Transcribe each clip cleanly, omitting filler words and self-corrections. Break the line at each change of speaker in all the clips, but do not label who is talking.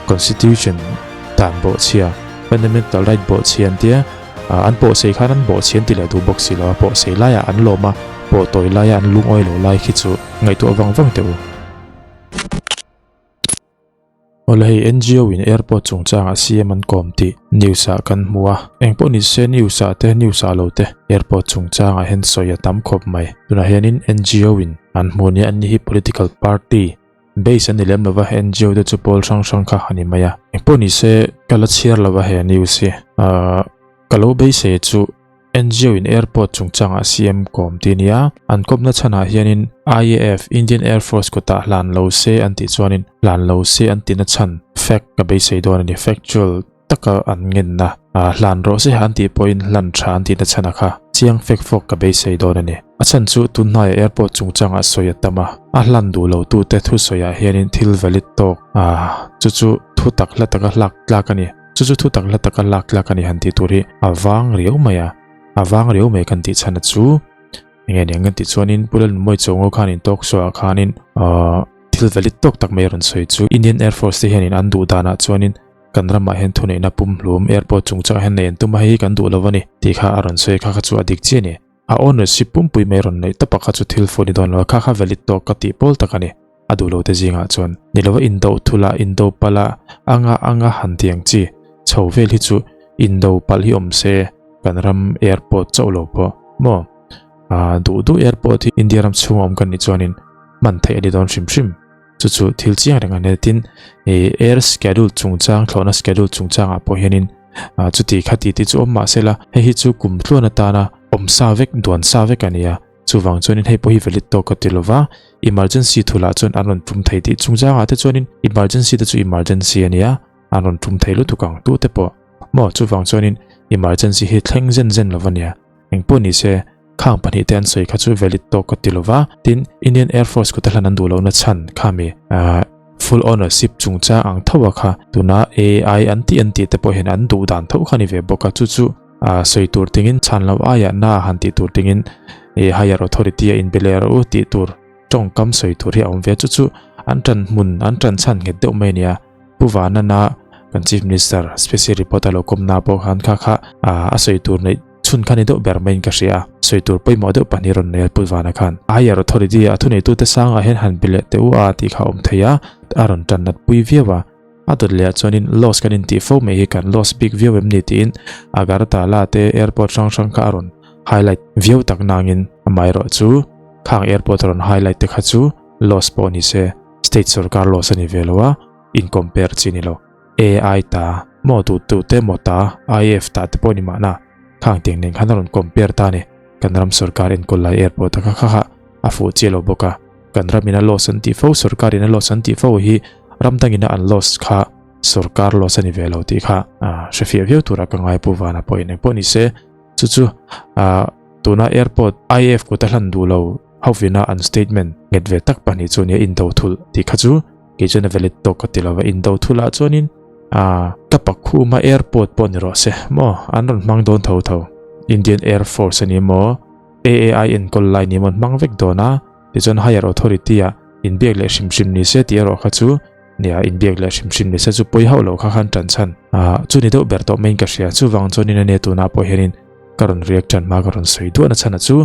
Constitution dan bawhchhia, Fundamental right bawhchhia an tia, an pawhsei khan an bawhchhia an ti leh duh bawk si lo a, pawhsei laiah an lawm a, pawhtawi laia an lungawi lo lai khi chu ngaihtuah vang vang teh u. Awle hei NGO in airport chungchangah CM an kawm tih news ah kan hmu a, engpawh ni se news ah te news ah lo te airport chungchangah hian sawi a tam khawp mai. Tunah hianin NGO in an hmu nia an ni hi political party base an ni lem lova NGO te chu pawl hrang hrang kha a ni mai a. Engpawh ni se ka la chhiar lova he news hi ahh ka lo beisei chu NGO in airport chungchangah CM kawm tih a ni a, an kawpna chhanah hianin IAF, Indian Air Force, kutah hlan lo se an tih chuanin hlan lo se an tihna chhan fact ka beisei dawn a ni, factual taka an ngenna hlan rawh se an tih pawhin hlan tha an tihna chhana kha chiang fek fawk ka beisei dawn a ni. A chhan chu tunhnaiah airport chungchangah sawi a tam a, a hlan duh lo tute thusawiah hianin thil valid tawk chu chu thu tak hla taka hlak tlak a ni. Chu chu thu tak hla taka lak tlak a ni han tih tur hi a vang riau mai a, a vang riau mai kan tih chhan a chu enge ni ang kan tih chuanin Pu Lalnunmawi Chawngo khanin talk show ah khanin ahh thil valid tawk tak mai a rawn sawi chu Indian Air Force te hianin an duh danah chuanin kan ramah hian thuneihna pumhlum airport chungchangah hian nei an tum a hei hi kan duh lo a ni tih kha a rawn sawi kha kha chu a dik chiah a ni. A ownership pumpui mai rawn neih tawp a kha chu thil fuh ni dawn lo a kha kha valid tawk ka tih pawl tak a ni. A duh lo te zingah chuan ni lova indo thula indo pala anga anga han ti ang chi chho vel hi chu indo palh hi awm se kan ram airport chauh lo pawh maw ah duh duh airport hi India ram chhunga awm kan nih chuanin hman theih a ni dawn hrim hrim chu chu thil chiang reng a ni tin ih air schedule chungchang thlawhna schedule chungchangah pawh hianin ah chuti khati tih chu awm mah se la hei hi chu kum tluan atana awm sa vek duan sa vek a ni a. Chuvang chuanin hei pawh hi valid tawk ka ti lova, emergency thulah chuan an rawn tum thei tih chungchangah te chuanin emergency te chu emergency a nia, an rawn tum thei lutuk ang tu te pawh. Maw chuvang chuanin emergency hi thleng zen zen lova nia. Engpawh ni se, khang pahnih te an sawi kha chu valid tawk ka ti lova, tin Indian Air Force kut a hlan an duh lohna chhan kha mi full ownership chungchang ang tho a kha tuna AI an tih an tih te pawh hian an duh dan tho kha ni ve bawk a, chu chu A sawi tur tingin chhan loh aiah na han tih tur tingin i higher authority a inbe leh rawh u tih tur tawngkam sawi tur hi a awm ve a, chu chu an tan hmun an tan chhan nghet deuh mai a nia. Pu Vanana kan Chief Minister special report a lo kawmna pawh khan kha kha a sawi tur neih chhun kha ni deuh ber maiin ka hria a, sawi tur pawimawh deuh pahnih rawn nei a Pu Vana khan. Higher authority a thuneitute sangah hian han be leh teh u a tih kha a awm thei a, a rawn tan nat pui viau a. A dawt leh ah chuanin loss kan intih fo mai hi kan loss bik viau em ni tiin Agartala te airport hrang hrang kha a rawn highlight viau tak nangin amaherawh chu khang airport a rawn highlight te kha chu loss pawh ni se state sorkar loss a ni ve lo a in compare chi ni lo AI ta maw duh duh te maw ta IAF ta te pawh ni mahna khang tiang nen khan a rawn compare ta a ni kan ram sorkar enkawl lai airport a kha kha kha a fuh chiah lo bawk a. Kan ram in a loss an tih fo, sorkar in a loss an tih fo hi ram dang in a an loss kha sorkar loss a ni ve lo tih kha hre fiah viau tura ka ngai Pu Vana pawh in engpawh ni se chu chu tuna airport IAF kut a hlan duh lo hovina an statement nghet ve tak pahnih chu nia indo thulh tih kha chu kei chuan a valid tawk ka ti lo va indo thulh ah chuanin ka pakhuma airport pawh ni rawh se maw an rawn hmang dawn tho tho Indian Air Force a ni maw AAI enkawl lai ni maw an hmang vek dawn a. Tichuan higher authority ah inbiak leh hrim hrim ni se tih erawh kha chu nia inbiak leh hrim hrim ni se chu pawi hauh loh kha khan tan chhan ah chu ni deuh ber tawh maiin ka hria chuvang chuanin ania tunah pawh hianin ka rawn react tan hma ka rawn sawi duahna chhan a chu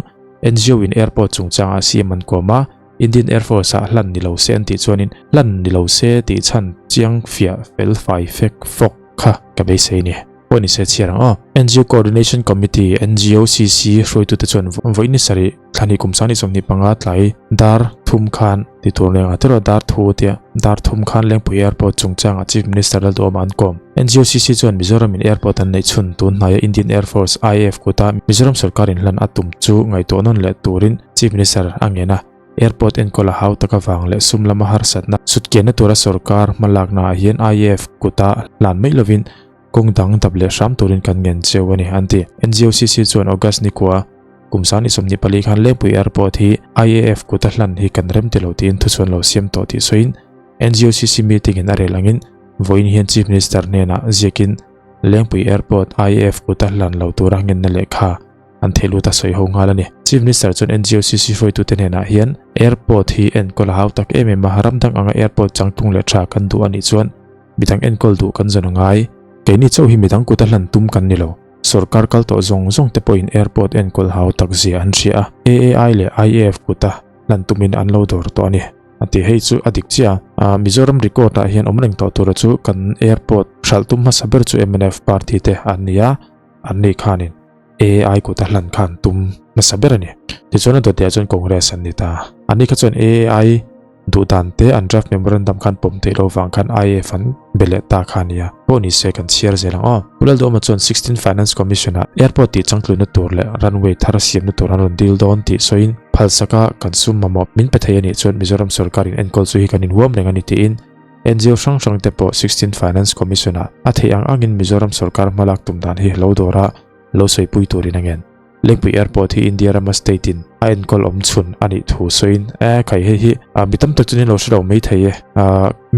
NGO in airport chungchangah CM an kawm a Indian Air Force ah hlan ni lo se an tih chuanin hlan ni lo se tih chhan chiang fiah fel fai fek fawk kha ka beisei ni. Pawh ni se chhiar ang aw. NGO Coordination Committee, NGOCC, hruaitute chuan vawi ni sarih thlahnih kum sang ni 25 tlai dar thum khan ti tur leng a tiraw dar thu tia dar thum khan Lengpui Airport chungchangah Chief Minister Lalduhawma an kawm. NGOCC chuan Mizoram in airport an neih chhun tun hnaia Indian Air Force, IAF, kuta Mizoram sorkar inhlan a tum chu ngaihtuah nawn leh turin Chief Minister a ngen a. Airport enkawl a hau tak avang leh sum lama harsatna sutkianna tura sorkar hmalaknaah hian IAF kuta hlan mai lovin kawng dang dap leh hram turin kan ngen cheu a ni, an ti. NGOCC chuan August nikua kum 24 khan Lengpui Airport hi IAF kuta hlan hi kan rem ti lo tiin thuchhuan lo siam tawh tih sawiin NGOCC meeting in a rel angin vawiin hian Chief Minister hnenah ziakin Lengpui Airport IAF kuta hlan lo tura ngenna lehkha an thei lut a sawi ho nghal a ni. Chief Minister chuan NGOCC hruaitute hnenah hian airport hi enkawl a hau tak em em a, ram dang anga airport changtlung leh tha kan duh a nih chuan. Midang enkawl duh kan zawn a ngai. Keini chauh hi midang kuta hlan tum kan ni lo. Sorkar kal tawh zawng zawng te pawhin airport enkawl hau tak zia an hria a, AAI leh IAF kuta hlan tumin an lo dawr tawh a ni. A ti hei chu a dik chiah a. Mizoram record ah hian awm reng tawh tura chu kan airport hralh tum hmasa ber chu mnf party te an ni a, an ni khanin AAI kuta hlan khan tum hmasa ber a ni. Tichuan a dawt leh ah chuan Congress an ni ta. An ni kha chuan AAI Duh dan te an draft memorandum khan pawm theih loh vang khan IAF an be leh ta kha a nia. Pawh ni se kan chhiar zel ang aw. Pu Lalduhawma chuan 16 Finance Commission ah airport tih changtlunna tur leh runway thar siamna tur an rawn deal dawn tih sawiin phalsaka kan sum mamawh min pe thei a nih chuan Mizoram sorkar in enkawl chu hi kan inhuam reng a ni tiin NGO hrang hrang te pawh 16 Finance Commission ah a theih ang angin Mizoram sorkar hmalak tum dan hi lo dawra lo sawipui turin a ngen. Lengpui Airport hi India rama state in a enkawl awm chhun a nih thu sawiin, E khai hei hi mi tam tak chuan in lo hre lo mai thei e.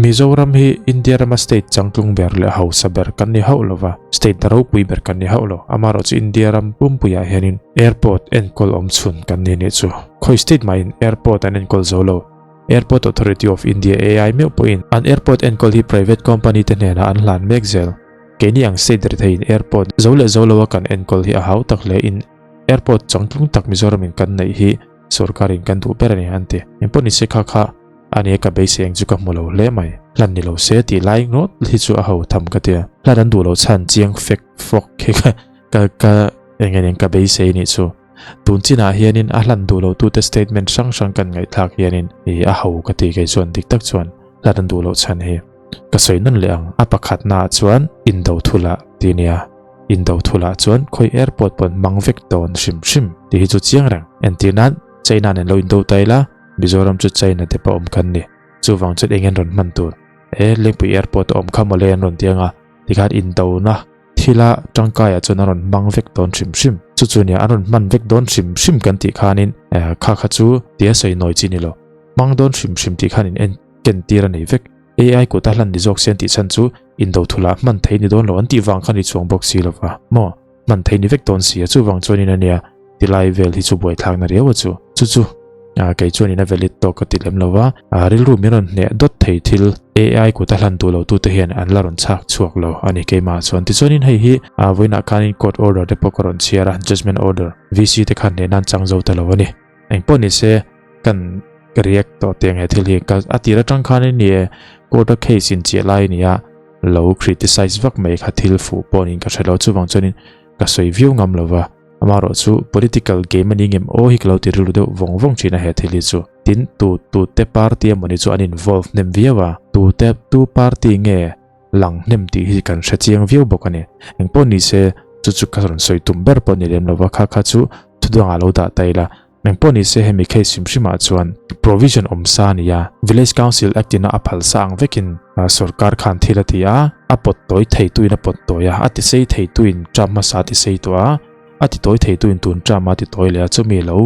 Mizoram hi India rama state changtlung ber leh hausa ber kan ni hauh lo va, state na ropui ber kan ni hauh lo. Amaherawh chu India ram pumpuiah hianin airport enkawl awm chhun kan ni nih chu. Khawi state mahin airport an enkawl zo lo. Airport Authority of India, AI, meuh pawhin an airport enkawl hi private company te hnenah an hlan mek zel. Keini ang state retheiin airport zo leh zo loa kan enkawl hi a hau tak hle in airport changtlung tak Mizoramin kan neih hi sorkarin kan duh ber a ni an ti. Engpawh nise kha kha a nia ka beisei ang chu ka hmu lo hle mai. Hlan ni lo se tih lai ngawt hi chu a ho tham ka tia. Hlan an duh lo chhan chiang fek fawk hi ka ka ka eng eng ka beisei nih chu. Tun chinah hianin a hlan duh lo tute statement hrang hrang kan ngaihthlak hianin ih a ho ka ti kei chuan dik tak chuan hlan an duh loh chhan hi. Ka sawi nawn leh ang, a pakhatnaah chuan Indo thulah ti nia, Indo thulah chuan khawi airport pawn hmang vek dawn hrim hrim tih hi chu chiang reng. Entir nan China nen lo indo ta ila, Mizoram chu China te pawh awm kan ni, chuvang chuan eng an rawn hman tur? E, Lengpui airport a awm kha mawle an rawn ti anga, tikhan Indona thila tangkaiah chuan an rawn hmang vek dawn hrim hrim. Chu chu nia, an rawn hman vek dawn hrim hrim kan tih khanin kha kha chu tia sawi nawi chi ni lo. Hmang dawn hrim hrim tih khan in en ken tir a nei vek. AI kut a hlan ni zawk se an tih chhan chu indo thula hman thei ni dawn lo an tih vang khan i chuang bawk si lova maw? Hman thei ni vek dawn si a, chuvang chuanin a nia tilai vel hi chu buaithlakna riau a chu. Chu chu kei chuanin a valid tawk ka ti lem lo va, rilru min rawn hneh dawt thei thil AI kut a hlan duh lo tute hian an la rawn chhak chhuak lo a ni keimah chuan. Tichuanin hei hi vawiinah khanin court order te pawh ka rawn chhiar a, judgement order VC te khan hnehna an chang zo ta lo a ni. Engpawh ni se kan react tawh teh ang he thil hi ka a tir atang khan in ni e court a case in chiah lai ania lo criticize vak mai kha thil fuh pawh niin ka hre lo chuvang chuanin ka sawi viau ngam lova amaherawh chu political game ani ngem aw hi ka lo ti rilru deuh vawng vawng thin a he thil hi chu tin tu tu te party emawni chu an involve hnem viau a tu te tu party nge lang hnem tih hi kan hre chiang viau bawk a ni. Engpawh ni se, chu chu ka rawn sawi tum ber pawh ni lem lova kha kha chu thudangah lo dah ta ila. Engpawh ni se hemi case hrim hrimah chuan provision awm sa a ni a, Village Council Act ina a phal sa ang vekin sorkar khan thil a ti a, a pawt tawi thei tuin a pawt tawi a, a ti sei thei tuin term hmasa a ti sei tawh a, a ti tawi thei tuin tun term a ti tawi leh a, chumi lo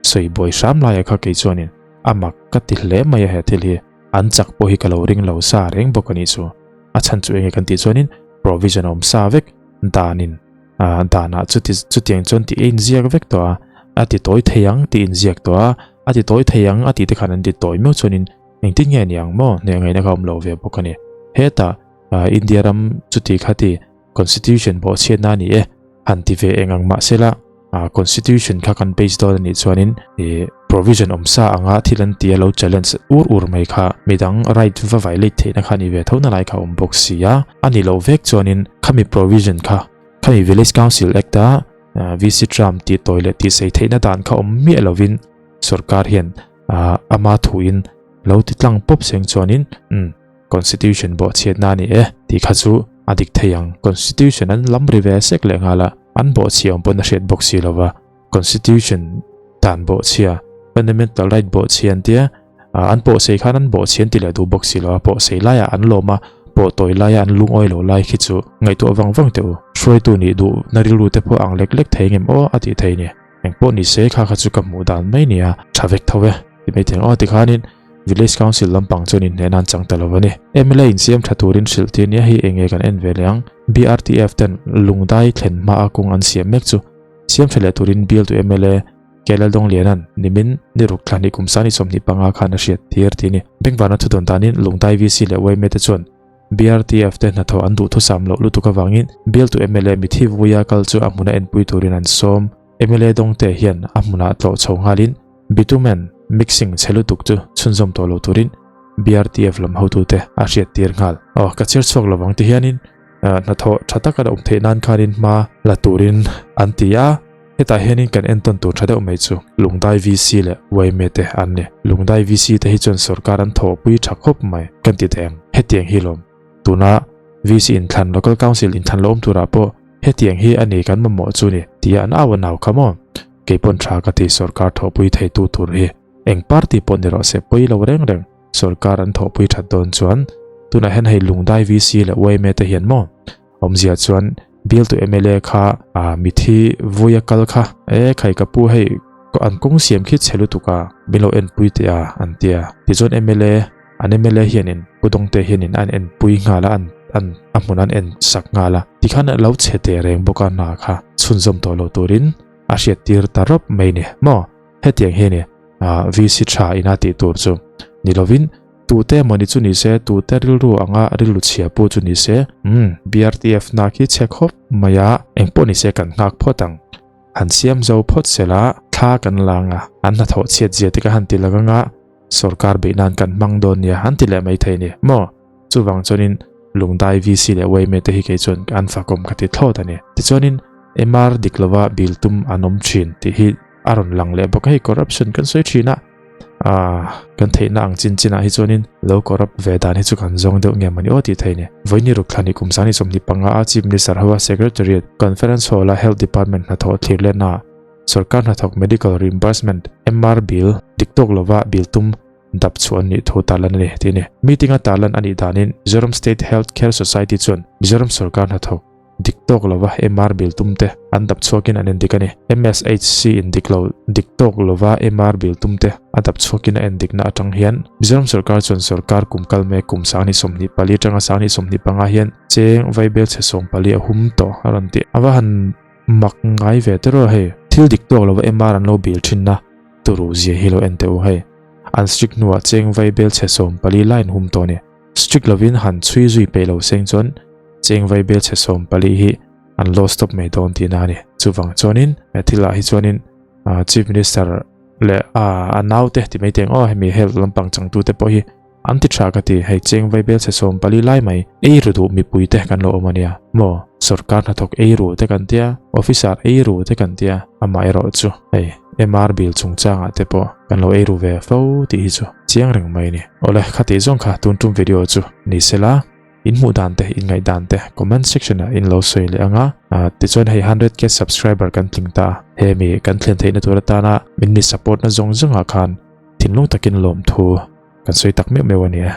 sawi buai hram laia kha kei chuanin a mak ka ti hle mai a he thil hi. An chak pawh hi ka lo ring lo sa reng bawk a nih chu. A chhan chu enge kan tih chuanin provision a awm sa vek danin ah danah chuti chutiang chuan tih a inziak vek tawh a, a ti tawi thei ang tih inziak tawh a, a ti tawi thei ang a tih te khan an ti tawi miau chuanin engtin nge ni ang maw hne ngaihna kha awm lo ve bawk a ni. Hetah ah India ram chuti khati constitution pawh chhiatna a ni e han ti ve eng ang mahsela ah constitution kha kan base dawn a nih chuanin ih provision awm sa anga thil an ti a lo challenge ur ur mai kha midang right va violate theihna kha a ni ve tho na lai kha a awm bawk si a a ni loh vek chuanin khami provision kha khami village council act a VC term tih tawi leh tih sei theihna dan kha awm miah lovin sorkar hian ah ama thuin lo ti tlang pawp seng chuanin umm Constitution bawhchhiatna a ni e tih kha chu a dik thei ang. Constitution an lam ri ve sek leh nghal a, an bawhchhia awm pawn a hriat bawk si lo va. Constitution dan bawhchhia, fundamental right bawhchhia an tia, an pawhsei khan an bawhchhia an ti leh duh bawk si lo a, pawhsei laiah an lawm a, pawh tawi laia an lungawi lo lai khi chu ngaihtuah vang vang teh u. Hruaitu nih duh na rilru te pawh ang lek lek thei ngem aw a tih thei ni. Engpawh ni se kha kha chu ka hmuh dan mai nia, tha vek tho e ti mai thei ang aw tikhanin Village Council lampang chuan inhnehna an chang ta lo a ni. Mla insiam tha turin hrilh tir nia hei enge kan en ve leh ang. BRTF ten lungdai thlen hma a kawng an siam mek chu siam tha leh turin bial tu mla K Laldawngliana'n nimin ni ruk thla hnih kum sani 25 khan a hriat tir ti a ni. Bengvana thudawn danin Lungdai VC leh yma te chuan. BRTF te hnathawh an duhthusam loh lutuk avangin bialtu mla mithi vuia kal chu a hmuna enpui turin an sawm. Mla dawngte hian a hmunah tlawh chho nghalin bitumen mixing chhe lutuk chu chhunzawm tawh lo turin BRTF lam hotute a hriattir nghal. Aw, ka chhiar chhuak lovang ti hianin hnathawh tha taka la awm theih nan khanin hma la turin an ti a. Hetah hianin kan entawn tur tha deuh mai chu Lungdai VC leh yma te an ni. Lungdai VC te hi chuan sorkar an thawhpui tha khawp mai kan ti teh ang. Hetiang hi lawm. Tuna VC inthlan Local Council inthlan la awm turah pawh hetiang hi a ni kan mamawh chu ni tia an au an au kha maw? Kei pawn tha ka ti sorkar thawhpui theitu tur hi eng party pawh ni rawh se pawi lo reng reng sorkar an thawhpui that dawn chuan tunah hian hei Lungdai VC leh yma te hian maw Awmzia chuan bialtu mla kha ah mithi vui a kal kha e khai ka pu hei an kawng siam khi chhe lutuk a min lo enpui teh a an tia tichuan mla an mla hianin pu dawngte hianin an enpui nghal a an an a hmun an en sak nghal a tikhan a lo chhe teh reng bawk a hna kha chhunzawm tawh lo turin a hriat tir ta rawp mai ni maw hetiang hi a ni ah VC tha ina tih tur chu ni lovin Tute emawni chu ni se, tute rilru anga rilru chhia pawh chu ni se, umm, BRTF hna khi chhe khawp mai a, engpawh ni se kan nghak phawt ang. Han siam zo phawt se la, thla kan la anga, an hnathawh chhiat zia te ka han ti lak anga, sorkar beih nan kan hmang dawn nia an ti leh mai thei ni maw? Chuvang chuanin Lungdai VC leh yma te hi kei chuan an fakawm ka ti thlawt a ni. Tichuanin MR dik lova bill tum an awm thin tih hi a rawn lang leh bawk a, hei corruption kan sawi thin a, Ah, kan theihna ang chin chinah hi chuanin lo corrupt ve dan hi chu kan zawng deuh nge mawni aw tih thei ni. Vawiini Rukthla kum 25 a Chief Minister hoa Secretariat Conference Hall a Health Department hnathawh thlir letna ah Sorkar hnathawk Medical Reimbursement, MR, Bill dik tawk lova bill tum dap chhuah an nih thu tarlan a ni tih a ni. Meeting a tarlan a nih danin Mizoram State Health Care Society chuan Mizoram sorkar hnathawk Dik tawk lova MR bill tum te an dap chhuakin an endik a ni. MSHC in dik lo dik tawk lova MR bill tum te a dap chhuakin a endikna atang hian Mizoram sorkar chuan sorkar kum kal mek kum 2024 atanga 2025 hian cheng vaibel chhe 14 a hum tawh a rawn ti. A va han mak ngai ve te rawh hei. Thil dik tawk lova MR an lo bill thinna turu zia hi lo en teh u hei. An strict hnuah cheng vaibel chhe 14 lai an hum tawh a ni. Strict lovin han chhui zui peih lo seng chuan Cheng vaibel chhe 14 hi an lo stop mai dawn tihna a ni. Chuvang chuanin he thilah hi chuanin Chief Minister leh a naute ti mai teng aw hemi health lampang changtute pawh hi an ti tha ka ti. Hei cheng vaibel chhe 14 lai mai ei ru duh mipuite kan lo awm a nia maw? Sorkar hnathawk ei ru te kan tia, officer ei ru te kan tia, amaherawh chu hei MR bill chungchangah te pawh kan lo ei ru ve fo tih hi chu chiang reng mai a ni. Awle khatih zawng kha tun tum video chu ni sela. In hmuh dan te, in ngaih dan te comment section ah in lo sawi leh ang a. Tichuan hei 100k subscriber kan tling ta a, he mi kan thlen theihna tur atana min mi support na zawng zawng ah khan thinlung takin lawmthu kan sawi tak meuh meuh a ni e.